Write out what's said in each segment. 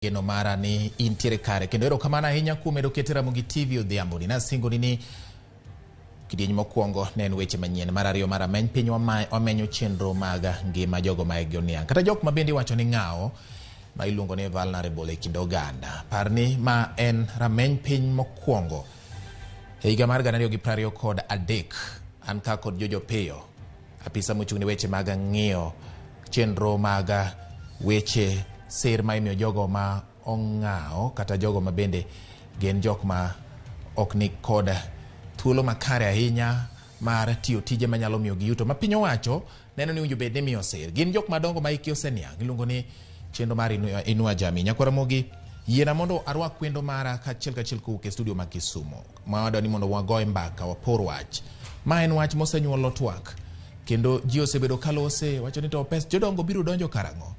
Geno mara ni intiere kare kendo erokamano ahinya kuom medo kete Ramogi TV odhiambo ni. Nasingoni ni kidieny mokwongo ne en weche manyien, mar ariyo mar ameny piny wamenyo chenro mag ngima jogo ma hikgi oniang' kata jok ma bende iwacho ni ng'awo ma iluongo ni vulnerable e kind oganda. Par ni ma en rameny piny mokwongo e higa mar 2023. An ka kod Jojo Piyo, apisa mochung' ne weche mag ng'iyo chenro mag weche sir ma imiyo jogo ma ong'awo kata jogo ma bende gin jok ma ok ni kod thuolo makare ahinya mar tiyo tije manyalo miyo giyuto ma piny owacho neno ni owinjo bed ni imiyo sir. Gin jok madongo ma hikgi oseniang', iluongo ni chenro mar Inua Jamii. Nyakwar Ramogi, yiena mondo arwak wendo mara kachiel kachiel kowuok e studio ma Kisumu ma wadwa ni mondo wagoe mbaka, wapor wach. Ma en wach mosenyuolo twak kendo ji osebedo kalose wacho ni to pes jodongo biro donjo karang'o?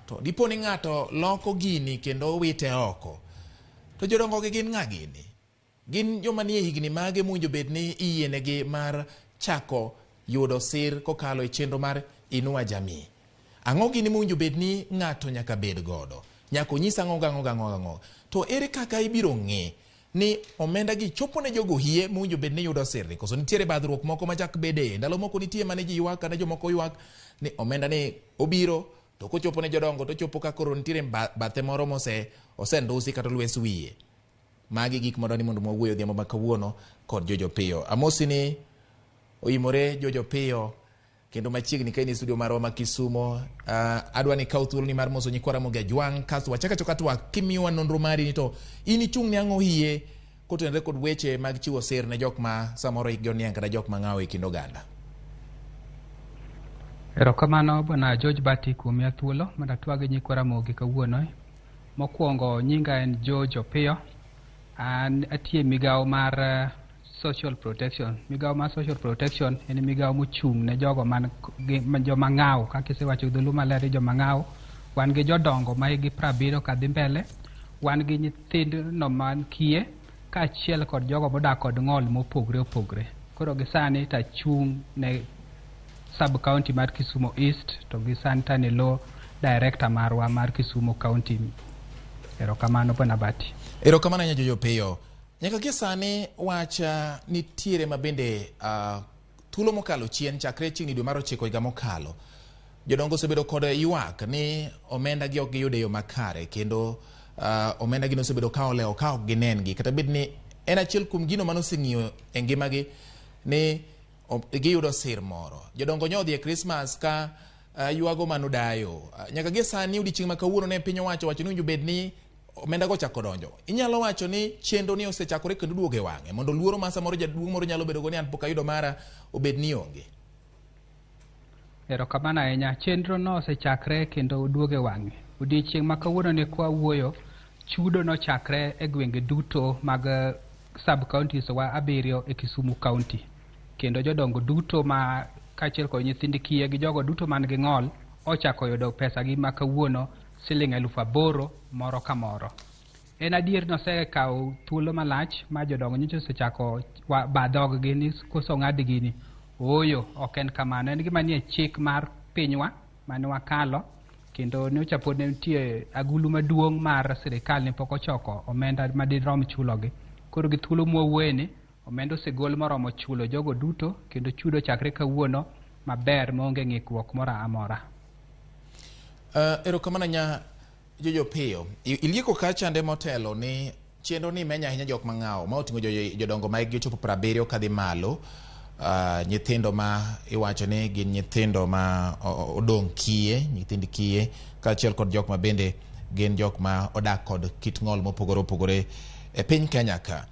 To dipo ni ng'ato loko gini kendo wite oko, to jodongo gi gin ng'a gini? Gin joma nie higni mage mowinjo bed ni iyienegi mar chako yudo sir kokalo e chenro mar Inua Jamii? Ang'o gini mowinjo bed ni ng'ato nyaka bed godo? Nyaka onyis ang'o gang'o gang'o gang'o? To ere kaka ibiro ng'e ni omenda gi chopo ne jogo hie mowinjo bed ni yudo sirni? Koso nitiere badhruok moko machak bede? Ndalo moko nitie mane ji ywak kata jomoko ywak ni omenda ni obiro to kochopo ne jodongo to chopo ka koro nitiere bathe moro mose osendusi kata olwes wiye. Magi gik madwa ni mondo mwawuoye odhiambo ma kawuono kod Jojo Piyo. Amosi ni oimore Jojo Piyo kendo machiegni ka in e studio marwa ma Kisumo. Adwa ni ikaw thuoloni mar moso nyikwa Ramogi Ajwang' kasto wachak achoka twak kimiyowa nonro mari ni to in ichung' ne ang'o hie kotenore kod weche mag chiwo sir ne jok ma samoro hikgi oniang' kata jok ma ng'awo e kind oganda. Erokamano Bwana George Bati kuom miya thuolo mondo atwag gi nyikwa Ramogi kawuono. Mokwongo nyinga en George Opiyo. An atiyo e migawo mar Social Protection. Migawo mar Social Protection en migawo mochung' ne jogo man joma ng'awo kaka isewacho gi dholuo maler ni joma ng'awo. Wan gi jodongo ma hikgi 70 kadhi mbele, wan gi nyithindo man kiye kaachiel kod jogo modak kod ng'ol mopogre opogre. Koro gi sani to achung' ne sub county mar Kisumu East to gi sani to an e lo director marwa mar Kisumu County. Erokamano Bwana Bati. Erokamano ahinya Jojo Piyo. Nyaka gie sani wach nitiere ma bende thuolo mokalo chien chakre chiegni dwe mar ochiko higa mokalo. Jodongo osebedo kod ywak ni omenda gi ok giyudo e yo makare kendo omenda gi nosebedo ka olewo ka ok ginen gi kata bed ni en achiel kuom gino mane oseng'iyo e ngimagi ni giyudo sir moro. Jodongo nyo odhi e Christmas ka ywago mano dayo. Nyaka gie sani odiochieng' ma kawuono ne piny owacho wacho ni owinjo bed ni omenda go ochako donjo. Inyalo wacho ni chenro ni osechakore kendo duogo e wang'e mondo luoro ma samoro jaduong' moro nyalo bedo go ni an pok ayudo mara obed ni onge. Erokamano ahinya. Chenro no osechakre kendo oduogo e wang'e. Odiochieng' ma kawuono ni kwa wuoyo, chudo nochakre e gwenge duto mag sub counties wa 7 e Kisumu County. Kendo jodongo duto ma kaachiel kod nyithind kiye gi jogo duto man gi ng'ol ochako yudo pesa gi ma kawuono siling 8,000 moro ka moro. En adier ni osekawo thuolo malach ma jodongo nyocha osechako ba dhoggi ni koso ong'ad gini. Ooyo, ok en kamano. En gima nie chik mar pinywa mane wakalo kendo nyocha pod ne nitie agulu maduong' mar sirikal ne pok ochoko omenda madirom chulogi. Koro gi thuolo mwawuoye ni omenda osegol moromo chulo jogo duto kendo chudo chakre kawuono maber maonge ng'ikruok moro amora. Erokamano nya Jojo Piyo. Ilieko ka chande motelo ni chenro ni menyo ahinya jok mang'awo ma oting'o jodongo ma hikgi ochopo 70 kadhi malo, nyithindo ma iwacho ni gin nyithindo ma odong' kiye, nyithind kiye, kaachiel kod jok ma bende gin jok ma odak kod kit ng'ol mopogore opogore e piny Kenya ka.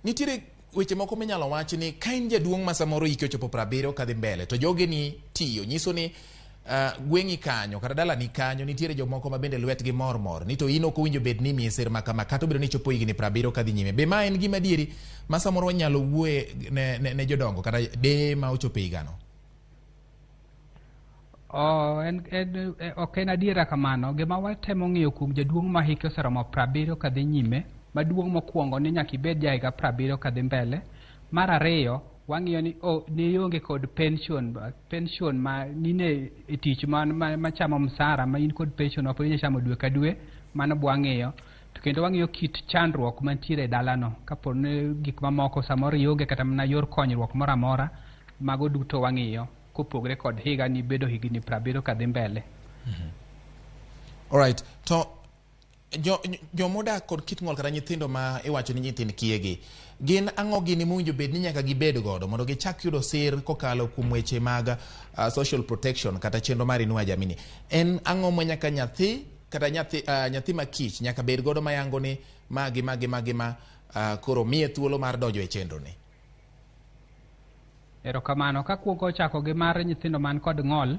Nitiere weche moko minyalo wach ni ka in jaduong' ma samoro hiki ochopo 70 kadhi mbele to jogeni tiyo nyiso ni gweng'i kanyo kata dalani kanyo nitiere jomoko ma bende lwetgi mor mor ni to in ok owinjo bed ni imiyi sir ma kama kata obedo ni ichopo higni 70 kadhi nyime. Be ma en gima adieri ma samoro wanyalo wuoye ne jodongo kata deye ma ochopo e higano? Oh, en, ok en adiera kamano. Gima watemo ng'iyo kuom jaduong' ma hike oseromo 70 kadhi nyime, maduong' mokwongo ni nyaka ibed ja higa 70 kadhi mbele. Mar ariyo, wang'iyo ni ni ionge kod pension, pension ma nine e tich machamo msara ma in kod pension ma pod inyalo chamo dwe ka dwe. Mano bwang'iyo. To kendo wang'iyo kit chandruok mantiere e dalano. Kapo ni gik mamoko samoro ionge kata mana yor konyruok moro amora, mago duto wang'iyo kopogre kod higa ni bedo higni 70 kadhi mbele. Alright, to jomodak kod kit ng'ol kata nyithindo ma iwacho ni nyithind kiye gin ang'o gini mowinjo bed ni nyaka gibed godo mondo gichak yudo sir kokalo kuom weche mag social protection kata chenro mar Inua Jamii? En ang'o ma nyaka nyathi kata nyathi ma kich nyaka bed godo mayango ni magi magi magi ma koro miye thuolo mar donjo e chenro ni? Erokamano. Kakwongo ochako gi mar nyithindo man kod ng'ol,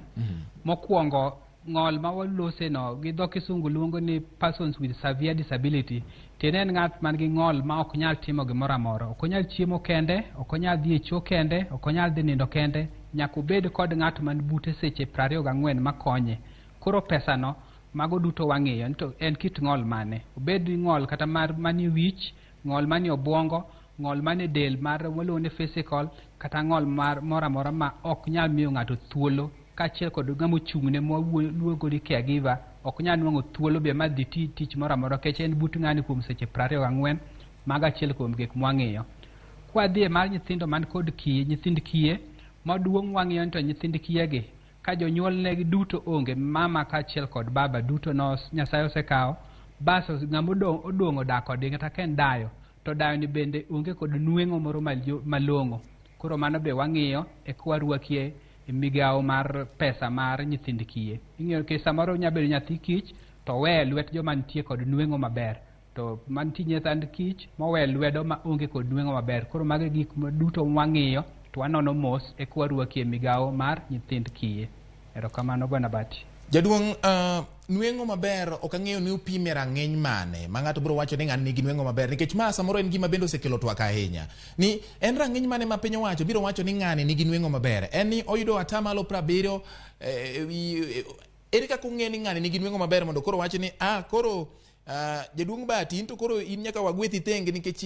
mokwongo ng'ol ma walose no gi dho kisungu luongo ni persons with severe disability. Tiende en ng'at man gi ng'ol ma ok nyal timo gimoro amora. Ok onyal chiemo kende, ok onyal dhi e cho kende, ok onyal dhi nindo kende. Nyaka obed kod ng'at man bute seche 24 makonye. Koro pesa no, mago duto wang'iyo ni to en kit ng'ol mane. Obed ng'ol kata mar manie wich, ng'ol manie obwongo, ng'ol manie del mar waluongo ni physical, kata ng'ol mar moro amora ma ok nyal miyo ng'ato thuolo, kaachiel kod ng'ama ochung'ne mwaluongo ni caregiver, ok nyal nwang'o thuolo be mar dhi ti tich moro amora nikech en but ng'ani kuom seche 24. Mago achiel kuom gik mwang'iyo. Kwadhi e mar nyithindo man kod kiye, nyithind kiye, maduong' wang'iyo ni to nyithind kiye gi, ka jonyuolne duto onge, mama kaachiel kod baba duto no Nyasaye osekawo, bas ng'ama odong' odak kodgi kata ka en dayo, to dayo ni bende onge kod nweng'o moro malong'o. Koro mano be wang'iyo eka warwakie e migawo mar pesa mar nyithind kiye. Ing'iyo nikech samoro nyalo bedo nyathi kich to owe lwet joma nitie kod nweng'o maber. To mantie nyithind kich mowe lwedo ma onge kod nweng'o maber. Koro mago e gik duto mwang'iyo to wanono mos eka warwakie e migawo mar nyithind kiye. Erokamano Bwana Bati. Jaduong', nweng'o maber ok ang'eyo ni upime rang'iny mane ma ng'ato biro wacho ni ng'ani nigi nweng'o maber, nikech ma samoro en gima bende osekelo twak ahinya ni en rang'iny mane ma piny owacho biro wacho ni ng'ani nigi nweng'o maber, en ni oyudo atamalo 70. Ere kaka ung'e ni ng'ani nigi nweng'o maber mondo koro wach ni koro jaduong' Bati in to koro in nyaka wagwethi tenge nikech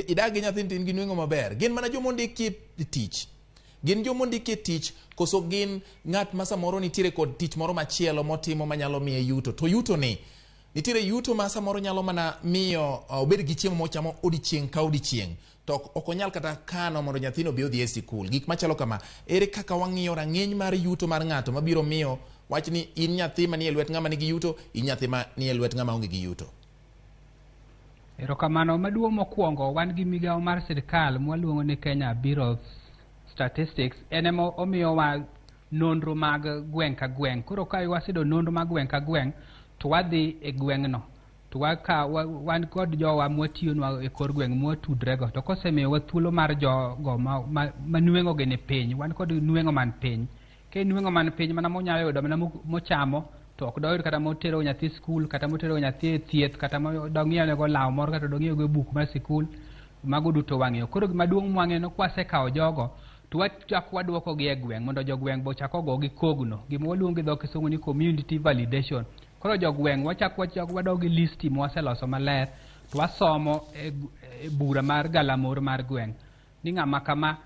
idag gi nyathini to in gi nweng'o maber? Gin mana joma ondiki e tich, gin joma ondiki e tich koso gin ng'at ma samoro nitiere kod tich moro machielo motimo manyalo miye yuto, to yuto ni nitiere yuto ma samoro nyalo mana miyo obed gi chiemo mochamo odiechieng' ka odiechieng' to ok onyal kata kano mondo nyathino obi odhi e sikul. Gik machalo kama, ere kaka wang'iyo rang'iny mar yuto mar ng'ato mabiro miyo wach ni in nyathi manie lwet ng'ama nigi yuto, in nyathi manie lwet ng'ama onge gi yuto? Erokamano. Maduong' mokwongo, wan gi migawo mar sirkal mwaluongo ni Kenya Bureau of Statistics. En ema omiyowa nonro mag gweng' ka gweng'. Koro ka waseyudo nonro mag gweng' ka gweng', to wadhi e gweng'no. To wan kod jowa mwatiyonwa e kor gweng' mwatudrego. To kosemiyowa thuolo mar jogo ma nweng'o gi ni piny, wan kod nweng'o man piny. Ka en nweng'o man piny mana monyalo yudo mana mochamo, to ok doyud kata motero nyathi skul, kata motero nyathi e thieth, kata dong'iewnego law moro, kata dong'iewgo buk mar sikul. Mago duto wang'iyo. Koro gima duong' mwang'iyo ni kwasekawo jogo, to wachako waduokogi e gweng' mondo jogweng' be ochak ogogi kogno. Gima waluongo gi dho kisungu ni community validation. Koro jogweng' wachako wadog gi listi mwaseloso maler, to wasomo e bura mar galamoro mar gweng' ni ng'ama kama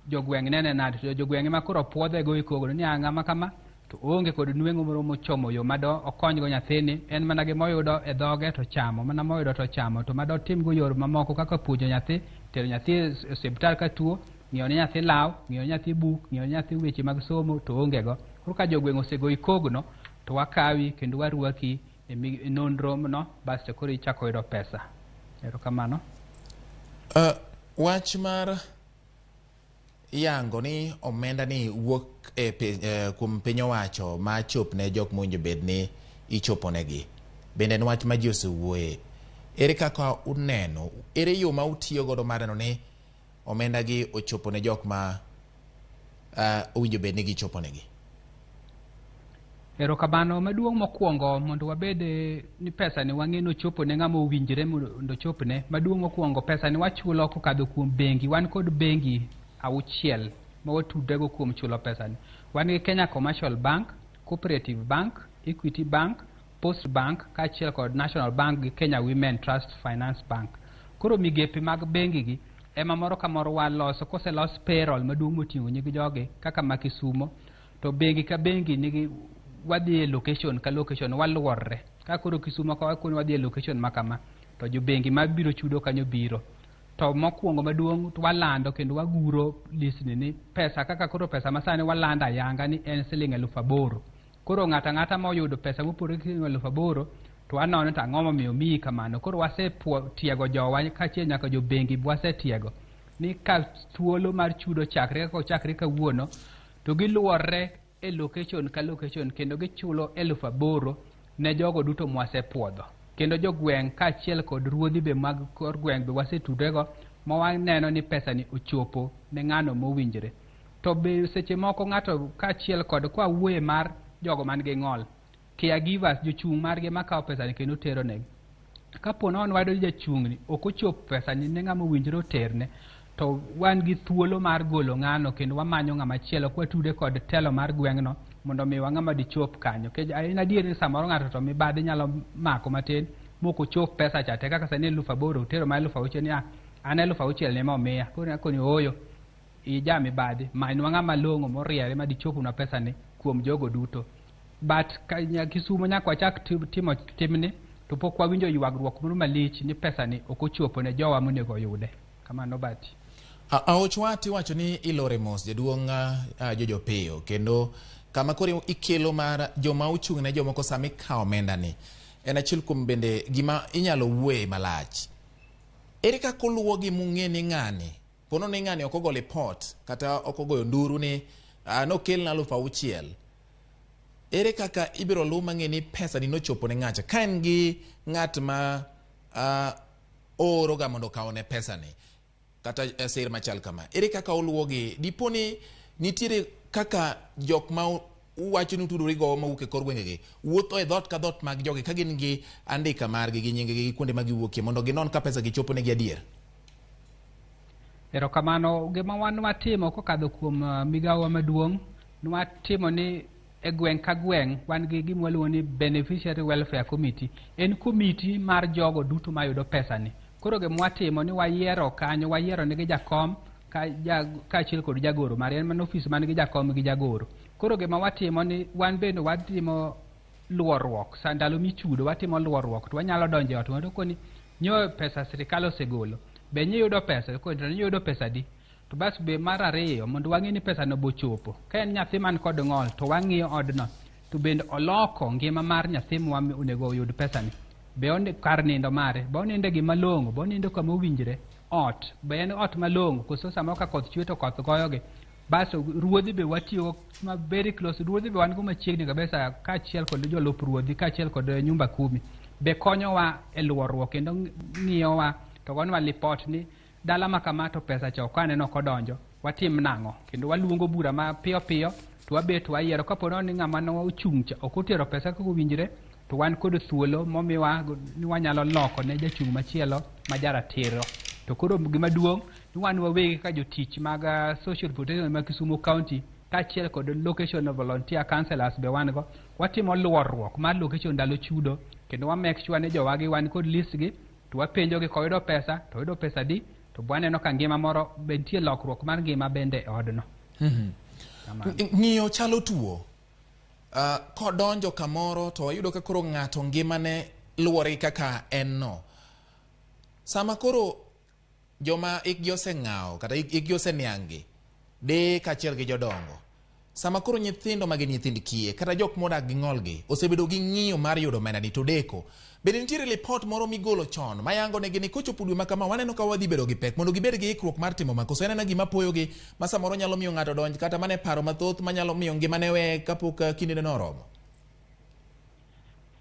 jogweng' nene nade, to jogweng' ema koro puodhe go e kogno ni ng'ama kama to oonge kod nweng'o moro mochomo yo mado okonygo nyathini, en mana gimoyudo e dhoge to chamo, mana moyudo to chamo, to mado timgo yor mamoko kaka puonjo nyathi, tero nyathi e osiptal ka tuo, ng'iewo ne nyathi law, ng'iewo ne nyathi buk, ng'iewo ne nyathi weche mag somo to onge go. Koro ka jogweng' osegoyi kogno, to wakawi kendo warwaki e nonro no, basto koro ichako yudo pesa. Erokamano. Wach mar yango ni omenda ni wuok e kuom piny owacho ma chop ne jok mowinjo bed ni ichoponegi, bende en wach ma ji osewuoye. Ere kaka uneno, ere yo ma utiyo godo mar neno ni omenda gi ochopo ne jok ma owinjo bed ni gichoponegi? Erokamano. Maduong' mokwongo mondo wabed ni pesa ni wang'e ni ochopo ne ng'ama owinjore mondo ochopne. Maduong' mokwongo, pesa ni wachulo kokadho kuom bengi. Wan kod bengi 6 ma watudrego kuom chulo pesa ni. Wan gi Kenya Commercial Bank, Cooperative Bank, Equity Bank, Post Bank, kaachiel kod National Bank gi Kenya Women Trust Finance Bank. Koro migepe mag bengi gi ema moro ka moro waloso. Koselos payroll maduong' moting'o nying jogi kaka ma Kisumo, to bengi ka bengi nigi wadhi e location ka location waluorre. Ka koro Kisumo ka wakoni wadhi e location ma kama, to jobengi mabiro chudo kanyo biro. To mokwongo maduong' to walando kendo waguro list ni pesa kaka koro pesa masani walando ayanga ni en siling 8,000. Koro ng'ato ang'ata moyudo pesa mopogore gi siling 8,000 to wanono to ang'o momiyo omiyi kamano. Koro wasetiego jowa kaachiel nyaka jobengi wasetiego ni ka thuolo mar chudo chakre kaka ochakre kawuono to giluorre e location ka location kendo gichulo 8,000 ne jogo duto mwasepuodho. Kendo jogweng' kaachiel kod ruodhi be mag kor gweng' be wasetudrego ma waneno ni pesa ni ochopo ne ng'ano mowinjore. To be seche moko ng'ato kaachiel kod kwa wuoye mar jogo man gi ng'ol, caregivers, jochung' margi makawo pesa ni kendo tero negi. Kapo ni wayudo ni jachung' ni ok ochopo pesa ni ne ng'ama owinjore oterne, to wan gi thuolo mar golo ng'ano kendo wamanyo ng'ama chielo kwatude kod telo mar gweng'no mondo omiwa ng'ama dichop kanyo. Nikech en adier ni samoro ng'ato to mibadhi nyalo mako matin mok ochop pesa cha te kaka sani 8,000 otero ma 6,000 ni an 6,000 ne momiya. Koro akoni ooyo ija mibadhi, manynwa ng'ama long'o moriere madichopnwa pesa ni kuom jogo duto. But Kisumo nyaka wachak timo timni to pok wawinjo ywagruok moro malich ni pesa ni ok ochopo ne jowa monego oyude. Kamano Bati. Aoch wat iwacho ni ilore mos jaduong' Jojopiyo kendo kama koro ikelo mar joma ochung' ne jomoko sama ikawo omenda ni en achiel kuom bende gima inyalo wuoye malach. Ere kaka oluwogi mung'e ni ng'ani pono ni ng'ani ok ogo lipot kata ok ogoyo nduru ni nokelna 6,000. Ere kaka ibiro luw mang'e ni pesa ni nochopo ne ng'acha ka en gi ng'at ma ooroga mondo okawne pesa ni kata sir machal kama? Ere kaka oluwogi? Dipo ni nitiere kaka jok ma uwacho ni utudori go mawuok e kor gwengegi wuotho e dhoot ka dhoot mag jogi ka gin gi andika margi gi nyingegi gi kuonde ma giwuokie mondo ginon ka pesa gi chopo negi adier? Erokamano. Gima wan watimo kokadho kuom migawo maduong' nwatimo ni e gweng' ka gweng' wan gi gima waluongo ni Beneficiary Welfare Committee. En komiti mar jogo duto mayudo pesa ni. Koro gima watimo ni wayiero kanyo, wayiero nigi jakom kaachiel kod jagoro mare. En mana ofis man gi jakom gi jagoro. Koro gima watimo ni wan bende watimo luorruok. Sa ndalo michudo watimo luorruok to wanyalo donjo e ot ng'ato koni nyo pesa sirikal osegolo. Be niyudo pesa? Koni to niyudo pesa di? To bas be mar ariyo mondo wang'e ni pesa no bochopo. Ka en nyathi man kod ng'ol to wang'iyo odno to bende oloko ngima mar nyathi ma onego oyud pesa ni. Be kar nindo mare, be onindo gima long'o, be onindo kama owinjore, ot, be en ot malong'o koso samoro ka koth chwe to koth goyogi. Bas ruodhi be watiyo ma very close, ruodhi be wan go machiegni kabisa kaachiel kod jolup ruodhi kaachiel kod nyumba kumi. Be konyowa e luorruok kendo ng'iyowa to gonwa lipot ni dala ma kama to pesa cha ok aneno kodonjo, watim nang'o? Kendo waluongo bura ma piyo piyo to wabet wayiero kapo ni ng'ama ne ochung' cha ok otero pesa kaka owinjore to wan kod thuolo momiwa ni wanyalo loko ne jachung' machielo ma jaratiro. To koro gima duong' ni wan wawegi kaka jotich mag social protection ma Kisumu County kaachiel kod location volunteer councillors be wan go, watimo luorruok mar location ndalo chudo kendo wa make sure ni jowagi wan kod list gi to wapenjogi koyudo pesa to oyudo pesa di to waneno ka ngima moro be nitie lokruok mar ngima bende e odno. Ng'iyo chalo tuo. Kodonjo kamoro to wayudo ka koro ng'ato ngimane luwore gi kaka en no. Sama koro joma ikgi oseng'awo kata ikgi oseniang'gi de kaachiel gi jodongo, sama koro nyithindo ma gin nyithind kiye kata jok modak gi ng'olgi osebedo gi ng'iyo mar yudo omenda ni to deko, bende nitiere lipot moro migolo chon mayango negi ni kochopo dwe ma kama waneno ka wadhi bedo gi pek mondo gibed gi ikruok mar timo ma, koso en gima poyogi ma samoro nyalo miyo ng'ato donj kata mana e paro mathoth manyalo miyo ngimane we kapok kindene noromo?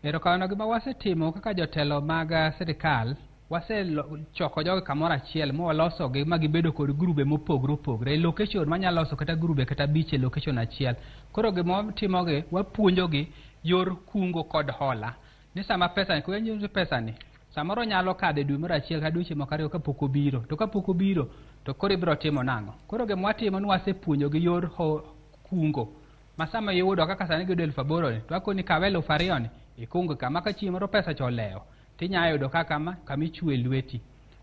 Erokamano. Gima wasetimo kaka jotelo mag sirikal, wasechoko jogi kamoro achiel ma walosogi ma gibedo kod grube mopogore opogore e location wanyalo loso kata grube kata 5 e location achiel. Koro gima watimogi, wapuonjogi yor kungo kod hola. Ni sama pesa ni, kwenyo pesa ni, samoro nyalo kadho e dwe moro achiel kata dweche moko ariyo kapok obiro. To kapok obiro, to koro ibiro timo nang'o? Koro gima watimo ni wasepuonjogi yor kungo. Ma sama iyudo kaka sani giyudo 8,000 ni, to akoni kawe 2,000 ni, ikungo kama ka chieng' moro pesa cha olewo, tinya yudo kaka ma kama ichwe lweti.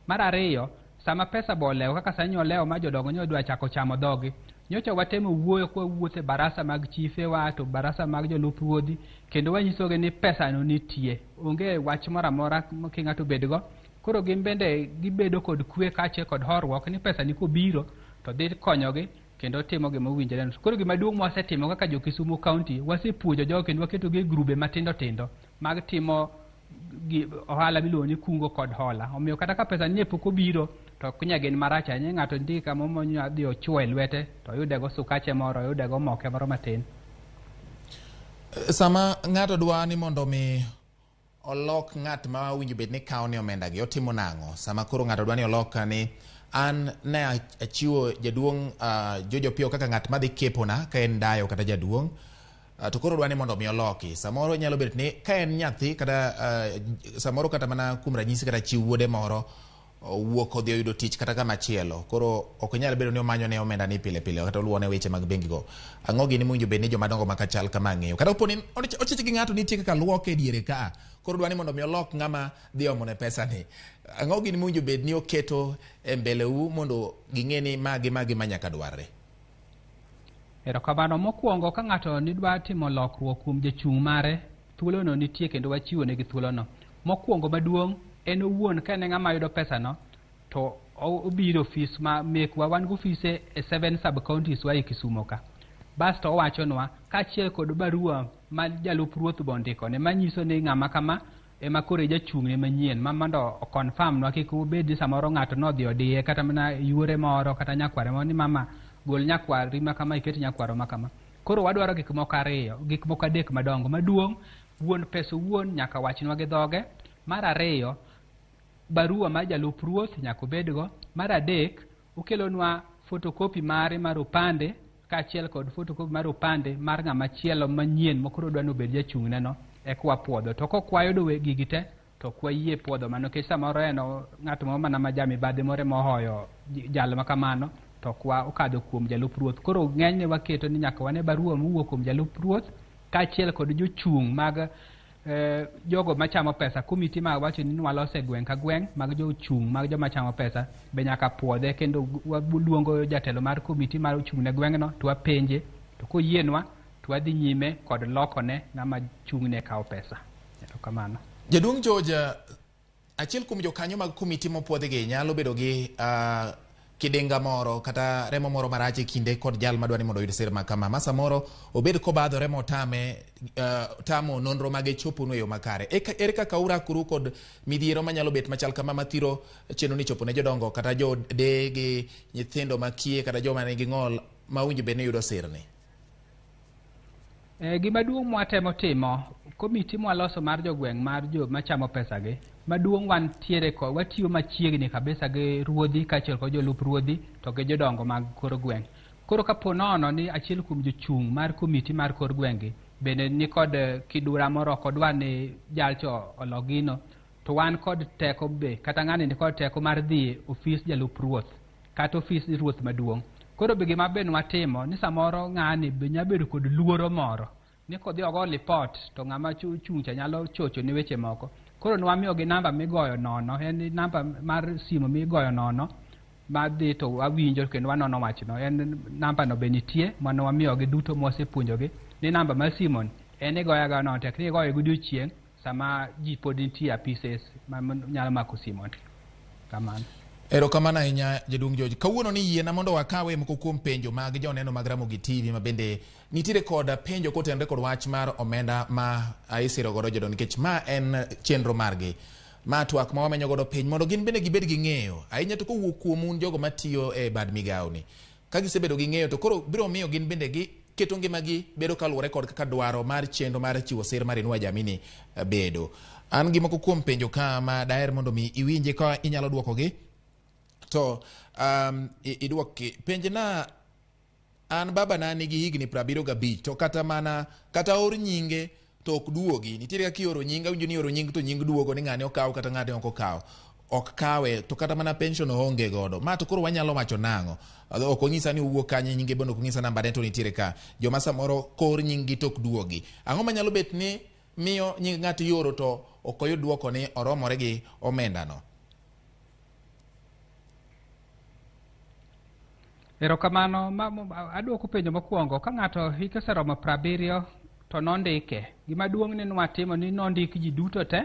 Mar ariyo, sama pesa bo olewo kaka sani olewo ma jodongo nyo dwa chako chamo dhogi, Nyocha watemo wuoyo kwa wuotho e barasa mag chifewa to barasa mag jolup ruodhi, kendo wanyisogi ni pesano nitie, onge wach moro amora ki ng'ato bedgo. Koro gin bende gibedo kod kwe kaachiel kod horuok ni pesa ni kobiro to dhi konyogi kendo timo gima owinjore. Koro gima duong' mwasetimo kaka jo Kisumu County, wasepuonjo jogo kendo waketogi e grube matindo tindo mag timo ohala miluongo ni kungo kod hola. Omiyo kata ka pesa ni pok obiro to ok nyal gin marach ahinya, ng'ato nitie kama monyalo dhi ochuo e lwete to oyudego sukache moro, oyudego moke moro matin. Sama ng'ato dwa ni mondo mi olok ng'at ma owinjo bed ni kawo ne omenda gi, otimo nang'o? Sama koro ng'ato dwa ni olok ni an ne achiwo jaduong' George Opiyo kaka ng'at madhi kepona ka en dayo kata jaduong', to koro dwa ni mondo mi oloki. Samoro nyalo bet ni ka en nyathi kata samoro kata mana kuom ranyisi kata chi wuode moro owuok odhi oyudo tich kata kama chielo, koro ok nyal bedo ni omanyo ne omenda ni pile pile kata oluwo ne weche mag bengi go. Ang'o gini mowinjo bed ni joma dongo ma kachal kama ng'eyo? Kata opo ni ochich gi ng'ato nitie kaka luoke e diere ka, koro dwa ni mondo mi olok ng'ama dhi omo ne pesa ni. Ang'o gini mowinjo bed ni oketo e mbele u mondo ging'e ni magi magi ma nyaka dwarre? Erokamano. Mokwongo, ka ng'ato nidwa timo lokruok kuom jachung' mare, thuolono nitie kendo wachiwo negi thuolono. Mokwongo maduong', en owuon ka en ng'ama yudo pesano, to obiro ofis ma mekwa, wan gi ofise e 7 sub counties wa e Kisumu ka. Basto owachonwa kaachiel kod barua ma jalup ruoth be ondikone manyiso ni ng'ama kama ema koro e jachung'ne manyien, ma mondo o confirm nwa, kik obed ni samoro ng'ato nodhi odiye kata mana yuore moro kata nyakware moro ni mama gol nyakwari ma kama iket nyakwaro ma kama. Koro wadwaro gik moko ariyo, gik moko adek madongo. Maduong', wuon pesa owuon nyaka wachnwa gi dhoge. Mar ariyo, barua mar jalup ruoth nyaka obedgo. Mar adek, okelonwa photocopy mare mar opande kaachiel kod photocopy mar opande mar ng'ama chielo manyien ma koro dwa ni obed jachung'ne no, eka wapuodho. To kok wayudo gigi te, to ok wayie puodho mano, nikech samoro en ng'at moro mana ma jamibadhi moro ema ohoyo jal ma kamano, to ok wa okadho kuom jalup ruoth. Koro ng'enyne waketo ni nyaka wane barua mowuok kuom jalup ruoth kaachiel kod jochung' mag jogo machamo pesa. Komiti ma wacho ni waloso e gweng' ka gweng' mag jochung' mag joma chamo pesa be nyaka puodhe, kendo waluongo jatelo mar komiti mar ochung' ne gweng'no to wapenje, to koyienwa to wadhi nyime kod lokone ng'ama chung'ne kawo pesa. Erokamano. Jaduong' George, achiel kuom jokanyo mag komiti mopuodhigi nyalo bedo gi kidinga moro kata remo moro marach e kinde kod jal madwa ni mondo oyud sir ma kama, ma samoro obed kobadhore motame tamo nonro mage choponu e yo makare. Ere kaka urakoru kod midhiero manyalo bet machal kama mathiro chenro ni chopo ne jodongo kata jodeye gi nyithindo makiye kata joma nigi ng'ol ma owinjo bed ni yudo sirni? Gima duong' mwatemo timo, komiti mwaloso mar jogweng' mar jo machamo pesagi, maduong' wantiere ko watiyo machiegni kabisa gi ruodhi kaachiel kod jolup ruodhi to gi jodongo mag kor gweng'. Koro kapo nono ni achiel kuom jochung' mar komiti mar kor gweng' gi bende ni kod kidura moro, ok odwa ni jalcho olo gino, to wan kod teko be, kata ng'ani ni kod teko mar dhi e ofis jalup ruoth kata ofis ruoth maduong'. Koro be gima be nwatimo ni samoro ng'ani be nyalo bedo kod luoro moro ni kodhi ogo lipot to ng'ama chung' cha nyalo chocho ne weche moko. Koro nwamiyogi namba migoyo nono, en namba mar simu migoyo nono madhi to wawinjo kendo wanono wachno. En namba no be nitie mane wamiyogi duto mwasepuonjogi ni namba mar simu ni en igoyo agoya nono, tek ni igoye godiochieng' sama ji pod nitie apises ma nyalo mako simu ni. Kamano. Erokamano ahinya jaduong' George. Kawuono ni yiena mondo wakawe moko kuom penjo mag joneno mag Ramogi TV ma bende nitiere kod penjo kotenore kod wach mar omenda ma isiro godo jodongo, nikech ma en chenro margi. Ma twak ma wamenyo godo piny mondo gin bende gibed gi ng'eyo ahinya to kowuok kuom un jogo matiyo e bad migawo ni. Ka gisebedo gi ng'eyo to koro biro miyo gin bende gi keto ngimagi bedo kaluwore kod kaka dwaro mar chenro mar chiwo sir mar Inua Jamii ni bedo. An gi moko kuom penjo ka ma daher mondo mi iwinje ka inyalo duokogi to iduokgi. Penjna, an babana nigi higni 75 to kata mana kata or nyinge to ok duogi. Nitiere kaka ioro nying, awinjo ni ioro nying to nying duogo ni ng'ane okaw kata ng'ane ok okaw. Ok kawe to kata mana pension oonge godo. Ma to koro wanyalo wacho nang'o? Ok onyisa ni owuok kanye, nyinge bende ok onyisa nambane to nitiere ka. Joma samoro kor nying gi to ok duogi. Ang'o manyalo bet ni miyo nying ng'ato ioro to ok oyud duoko ni oromore gi omenda no? Erokamano. Aduoko penjo mokwongo. Ka ng'ato hike oseromo 70 to nondike. Gima duong' ni nwatimo ni nondik ji duto te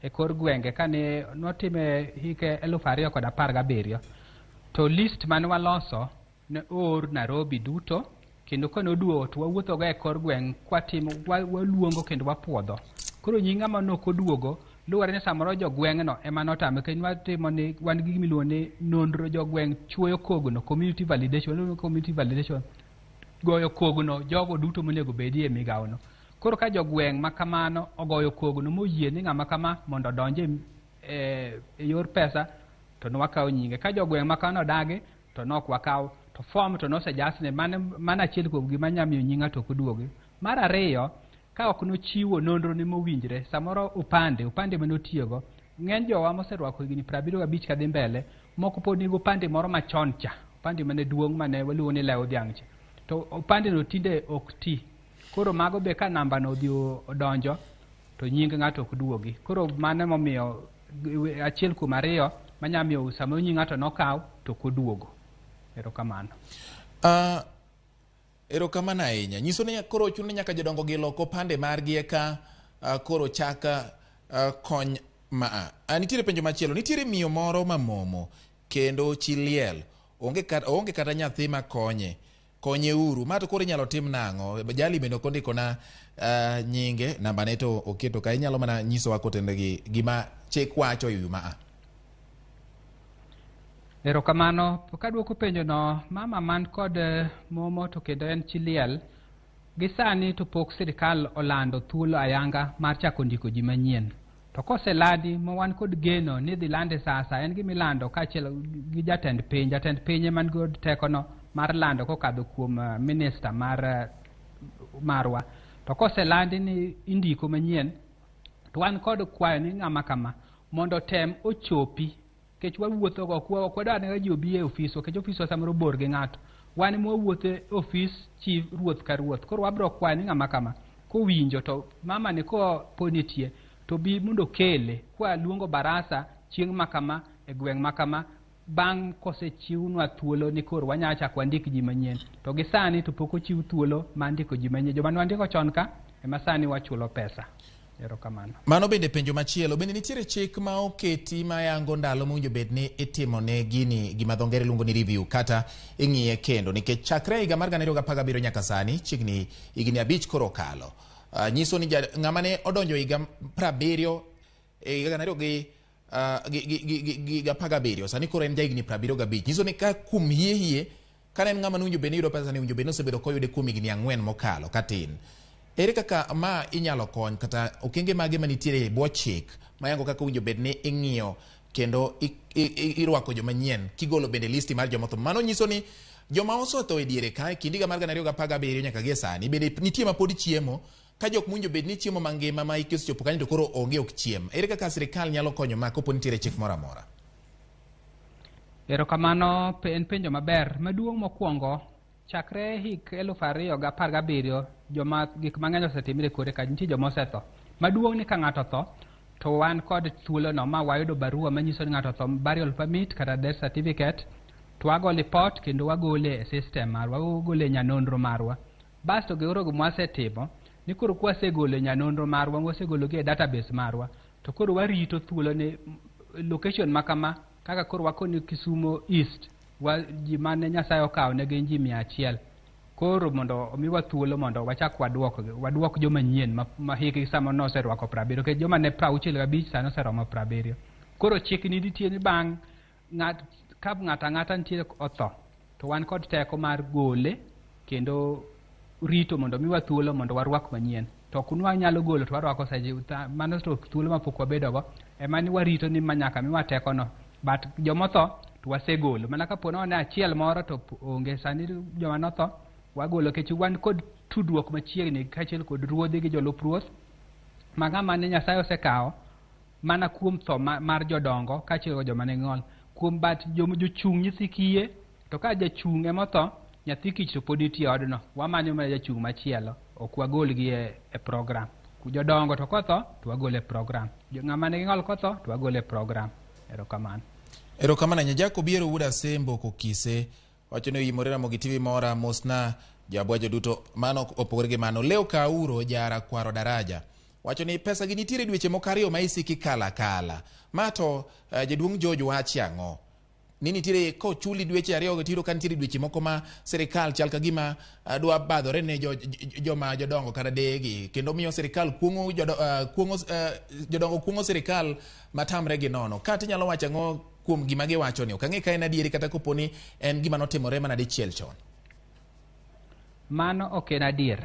e kor gwenge kane notime hike 2017. To list mane waloso ne oor Nairobi duto, kendo kane oduogo to wawuotho go e kor gweng' kwatimo waluongo kendo wapuodho. Koro nying ng'ama nok oduogo luwore ni samoro jogweng'no ema notame, nikech watimo ni wan gi gima iluongo ni nonro jogweng' chuoyo kogno, community validation, waluongo ni community validation, goyo kogno jogo duto monego bedie e migawono. Koro ka jogweng' ma kamano ogoyo kogno moyie ni ng'ama kama mondo odonj e yor pesa, to nwakawo nyinge. Ka jogweng' ma kamano odagi, to nok wakaw. To form to nosejasne, mano achiel kuom gima nyalo miyo nying ng'ato ok oduogi. Mar ariyo, ka ok nochiwo nonro ne mowinjre, samoro opande mane otiyogo, ng'eny jowa moserwako higni 75 kadhi mbele, moko pod nigi opande moro machon cha, opande mane duong' mane waluongo ni lew dhiang' cha. To opande no tinde ok ti. Koro mago be ka namba no odhi odonjo, to nying ng'ato ok duogi. Koro mano emomiyo achiel kuom ariyo manyalo miyo samoro nying ng'ato nokaw to ok oduogo. Erokamano. Erokamano ahinya. Nyiso ni koro ochuno ni nyaka jodongo gi lok opande margi eka koro chak kony ma. Nitiere penjo machielo. Nitiere miyo moro mamomo kendo chi liel. Oonge kata nyathi makonye. Konye uru. Ma to koro inyalo tim nang'o? Jali bende ok ondikona nyinge, nambane to oketo ka. Inyalo mana nyisowa kotenore gi gima chik wacho e wi ma. Erokamano. Kaduoko penjo no, mama man kod momo to kendo en chi liel, gi sani to pok sirikal olando thuolo ayanga mar chako ndiko ji manyien. To koselandi ma wan kod geno ni idhi lande sasa, en gima ilando kaachiel gi jatend piny. Jatend piny ema nikod tekono mar lando kokadho kuom minista marwa. To koselandi ni indiko manyien, to wan kod kwayo ni ng'ama kama mondo tem ochopi. Nikech wawuotho go, ok wadwar ni ji obi e ofiswa, nikech ofiswa samoro bor gi ng'ato. Wan ema wawuotho e ofis chief ruoth ka ruoth. Koro wabro kwayo ni ng'ama kama kowinjo to mama ni kopo nitie to bi mondo okele kwa luongo barasa chieng' ma kama e gweng' ma kama, bang' kosechiwnwa thuolo ni koro wanyalo chako wandik ji manyien. To gi sani to pok ochiw thuolo mar ndiko ji manyien. Joma ne wandiko chon ka ema sani wachulo pesa. Erokamano. Mano bende penjo machielo. Bende nitiere chik ma oketi ma yango ndalo mowinjo bed ni itimo ne gini gima dho ngere luongo ni review kata ing'iye kendo, nikech chakre higa mar 2017 nyaka sani chiegni higni 5 koro okalo. Nyiso ni ng'ama ne odonjo higa 70 e higa 2017 sani koro en jahigni 75. Nyiso ni ka kuom hie hie kane en ng'ama nowinjo bed ni yudo pesa ni, owinjo bed ni osebedo koyude kuom higni 4 mokalo katin. Ere kaka ma inyalo kony kata okenge mage manitiere e bwo chik mayango kaka owinjo bed ni ing'iyo kendo irwako joma nyien kigolo bende listi mar joma otho? Mano nyiso ni joma osetho e diere ka e kind higa mar 2017 nyaka gie sani bende nitie ma pod chiemo, ka jok mowinjo bed ni chiemo mangima ma hikgi osechopo kanyo to koro onge ok chiem. Ere kaka sirikal nyalo konyo ma kopo nitiere chik moro amora? Erokamano, en penjo maber. Maduong' mokwongo, chakre hik 2017, joma gik mang'eny osetimre kore ka, nitie joma osetho. Maduong' ni ka ng'ato otho, to wan kod thuolono ma wayudo barua manyiso ni ng'ato otho, burial permit kata death certificate, to wago report kendo wagole e system marwa, wagole e nyanonro marwa. Basto gikoro gima wasetimo, ni koro kwasegolo e nyanonro marwa, wasegologi e database marwa, to koro warito thuolo ni location ma kama, kaka koro wakoni Kisumu East, ji mane Nyasaye okawo ne gin ji 100. Koro mondo omiwa thuolo mondo wachak waduok joma nyien ma hikgi sama noserwako 70, nikech joma ne 65 sani oseromo 70. Koro chik ni nitie ni bang' ka ng'ato ang'ata nitie otho, to wan kod teko mar gole kendo rito mondo miwa thuolo mondo warwak manyien. To ok wanyalo golo to warwako seche, mano to thuolo mapok wabedogo, ema ni warito ni nyaka miwa tekono. But jomotho to wasegolo. Mana kapo ni achiel moro to onge, sani joma notho wagolo, nikech wan kod tudruok machiegni kaachiel kod ruodhi gi jolup ruoth ma ng'ama ne Nyasaye osekawo mana kuom tho mar jodongo kaachiel kod joma ne ng'ol. Kuom bat jochung' nyithi kiye, to ka jachung' ema otho, nyathi kich to pod nitie e odno, wamanyo mana jachung' machielo, ok wagolgi e program. Jodongo to kotho to wagolo e program. Ng'ama nigi ng'ol kotho to wagolo e program. Erokamano. Erokamano ahinya. Jacob Obiero wuod Asembo Kokise. Wacho ni oyimore Ramogi TV mora mosna joabwajo duto. Mano opogore gi mano. Leo Kauro jara kwaro daraja. Wacho ni pesa gi nitiere dweche moko ariyo ma isiki kala kala. Ma to jaduong' George wachi ang'o? Ni nitiere kochuli dweche ariyo go tiyudo ka nitiere dweche moko ma sirikal chal ka gima dwa badhore ne joma jodongo kata deyegi kendo miyo sirikal kuong'o jodongo kuong'o sirikal matamre gi nono. Ka tinyalo wacho ang'o kuom gima giwacho ni? Ok ang'e ka en adieri kata kopo ni en gima notimore mana dichiel chon. Mano ok en adier.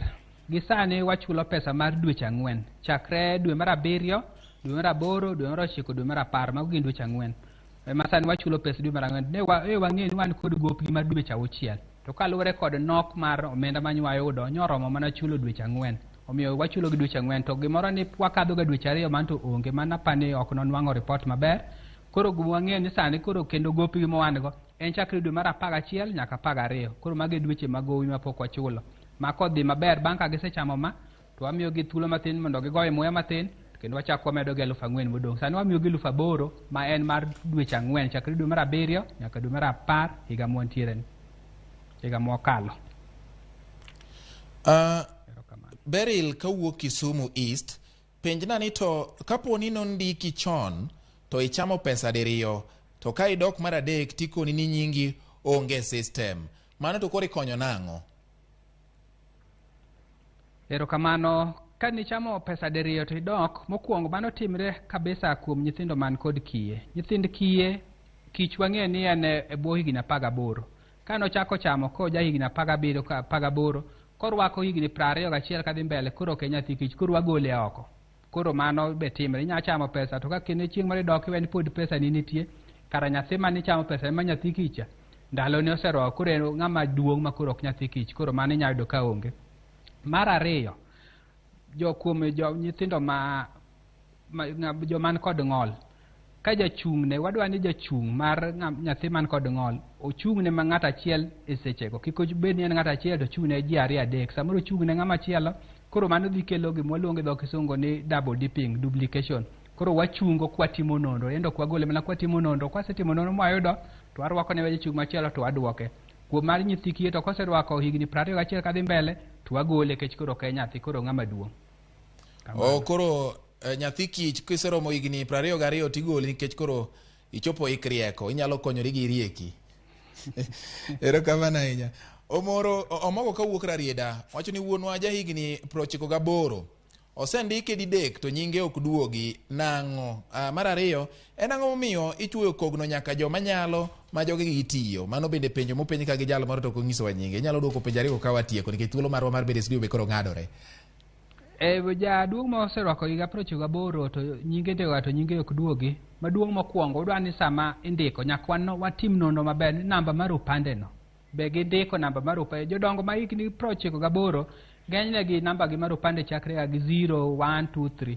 Gi sani wachulo pesa mar dweche 4 chakre dwe mar 7, dwe mar 8, dwe mar 9, dwe mar 10, mago gin dweche 4. Ema sani wachulo pesa dwe mar 4. Ne wang'eyo ni wan kod gopgi mar dweche 6. To kaluwore kod nok mar omenda ma wayudo, nyoromo mana chulo dweche 4. Omiyo wachulo gi dweche 4 to gimoro ni wakadho ga dweche 2 man to onge. Mano apani ok nonwang'o report maber. Koro gima wang'eyo ni sani koro kendo gopgi ma wan go en chakre dwe mar 11 nyaka 12. Koro mago e dweche mag gowi mapok wachulo. Ma kodhi maber bang' ka gisechamo ma to wamiyogi thuolo matin mondo gigoye muya matin kendo wachako wamedo gi 4,000 modong'. Sani wamiyogi 8,000 ma en mar dweche 4 chakre dwe mar 7 nyaka dwe mar 10 higa mwantiere ni. Higa mokalo. Beryl kawuok Kisumu East, penjna ni to kapo ni nondiki chon to ichamo pesa diriyo to ka idok mar adek tikoni ni nyingi onge system. Mano to koro ikonyo nang'o? Erokamano. Ka nichamo pesa diriyo to idok, mokwongo mano timre kabisa kuom nyithindo man kod kiye. Nyithind kiye, kich wang'eyo ni en e bwo higni 18. Ka nochako chamo koja higni 17 ka 18, korwako higni 21 kadhi mbele, koro ok en nyathi kich, koro wagole oko. Koro mano be timre. Inyalo chamo pesa to ka kendo chieng' moro idok iwe ni pod pesa ni nitie, kara nyathi manichamo pesa ema nyathi kicha, ndalone oseromo, koro en ng'ama duong' ma koro ok nyathi kich, koro mano inyalo yudo ka onge. Mar ariyo, jo kuom jo nyithindo ma joman kod ng'ol, ka jachung'ne, wadwa ni jachung' mar nyathi man kod ng'ol ochung'ne ma ng'ato achiel e sechego. Kik obed ni en ng'ato achiel to ochung'ne ji 2 3. Samoro ochung'ne ng'ama chielo, koro mano dhi kelo gima waluongo gi dho kisungu ni double dipping, duplication. Koro wachungo kwatimo nonro, endo ok wagole mana kwatimo nonro. Kwasetimo nonro mwayudo to warwako ne jachung' machielo to waduoke. Kuom mar nyithi kiye to koserwako higni 21 kadhi mbele to wagole nikech koro ok en nyathi, koro ng'ama duong'. O koro nyathi kich kiseromo higni 22 tigoli nikech koro ichopo ik rieko, inyalo konyori gi rieki. Erokamano ahinya. Omoro Omogo kawuok Rarieda wacho ni wuonwa ja higni 98 osendike didek to nyinge ok duogi nang'o? Mar ariyo, en ang'o momiyo ichuoyo kogno nyaka joma nyalo ma jogegi gitiyo? Mano bende penjo mopenj ka gi jal moro to ok onyisowa nyinge. Inyalo duoko penjo ariyo ka watieko nikech thuolo marwa mar bedo e studio be koro ng'adore. Jaduong' ma oserwako higa 98 to nyinge ndiko to nyinge ok duogi. Maduong' mokwongo odwa ni sama indiko nyaka watim nonro maber ni namba mar opande no be gindiko namba mar opande. Jodongo ma higni 98 ng'enyne gi namba gi mar opande chakre ga gi 0 1 2 3.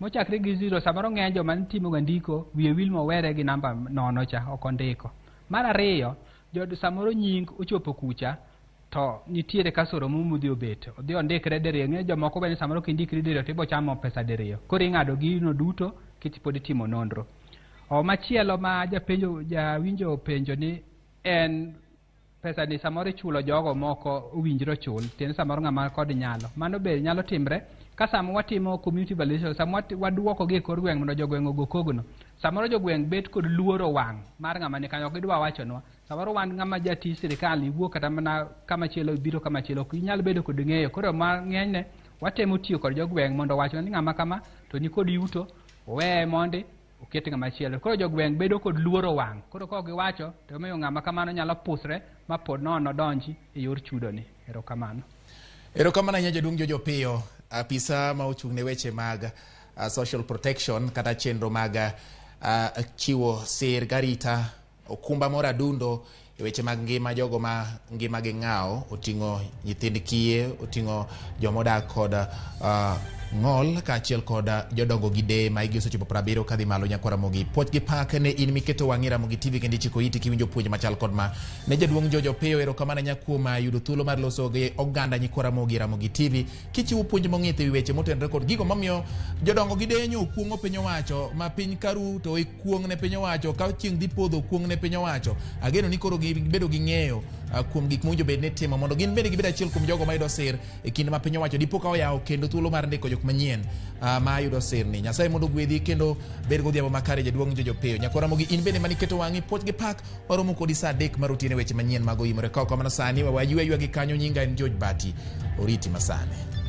Mochakre gi 0 samoro ng'eny joma nitimo ga ndiko wiye wil mowere gi namba nono cha ok ondiko. Mar ariyo, samoro nying ochopo kucha to nitiere kasoro mumudhi obet. Odhi ondikre diriyo. Ng'e jomoko bende samoro kindikri diriyo to ibo chamo pesa diriyo. Koro ing'ado gino duto kit pod itimo nonro. O machielo ma japenjo jawinjo penjo ni en pesa ni samoro ichulo jogo moko owinjore ochul, tiende samoro ng'ama kod nyalo. Mano be nyalo timre ka sama watimo community validation, sama waduoko gi e kor gweng' mondo jogweng' ogo kogno. Samoro jogweng' bet kod luoro wang' mar ng'ama ni kanyo, ok gidwa wachonwa. Samoro wan ng'ama jatij sirikal iwuok kata mana kama chielo ibiro kama chielo, ok inyal bedo kod ng'eyo. Koro ma ng'enyne watemo tiyo kod jogweng' mondo owachwa ni ng'ama kama to nikod yuto, oweye mondi oket ng'ama chielo. Koro jogweng' bedo kod luoro wang'. Koro ka ok giwacho to miyo ng'ama kamano nyalo pusre ma pod nono donji e yor chudoni. Erokamano. Erokamano ahinya jaduong' George Opiyo, apisa ma ochung' ne weche mag social protection kata chenro mag chiwo sir garita okumba moro adundo e weche mag ngima jogo ma ngima gi ng'awo, oting'o nyithind kiye, oting'o jomodak kod Ng'ol kaachiel kod jodongo gi deye ma hikgi osechopo 70 kadhi malo. Nyakwa Ramogi, puoch gi pak ne in miketo wang'i Ramogi TV kendo ichiko iti kiwinjo puonj machal kod ma. Ne jaduong' George Opiyo, erokamano ahinya kuom yudo thuolo mar loso gi oganda nyikwa Ramogi Ramogi TV kichiwo puonj mong'ith ewi weche motenore kod gigo mamiyo jodongo gi deye nyo kuong'o piny owacho ma piny karu to ikuong' ne piny owacho ka chieng' dhi podho kuong' ne piny owacho. Ageno ni koro gibedo gi ng'eyo kuom gik mowinjo bed ni itimo mondo gin bende gibed achiel kuom jogo mayudo sir e kinde ma piny owacho dipo ka oyawo kendo thuolo mar ndiko jok manyien ma yudo sirni. Nyasaye mondo ogwedhi kendo bed godhiambo makare jaduong' Jojo Piyo. Nyakwar Ramogi in bende maniketo wang'i puoch gi pak waromo kodi saa 3 mar otieno e weche manyien mag Oimore. Ka ok kamano sani we waywe ywa gi kanyo. Nyinga en George Bati. Oriti masani.